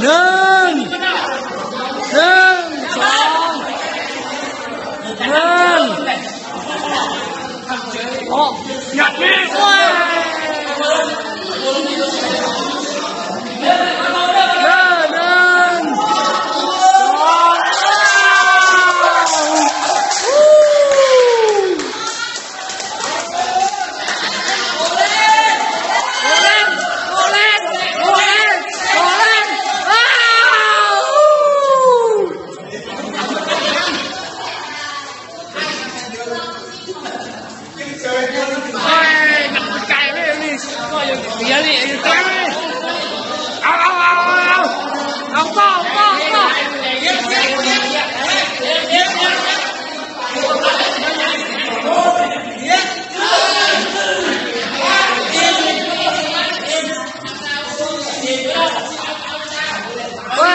Nws, nws, xov, nws, ob, nws, nws, xov,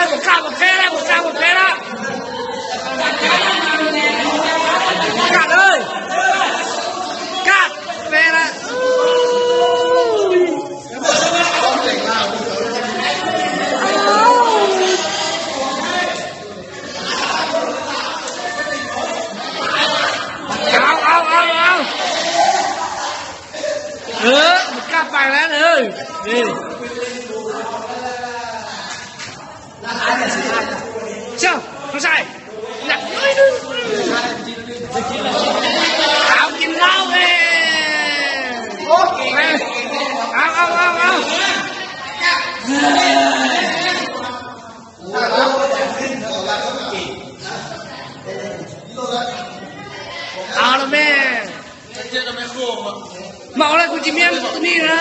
Mus kaj mus peb na, mus kaj mus peb na. Kaj na, kaj peb na. Au, au, au, au. Mus kaj pas na. Xyov, không sai. Au, kis laub e. Au, au, au, au. Au los me. Mas ua li kuv tsis miab tus nij na.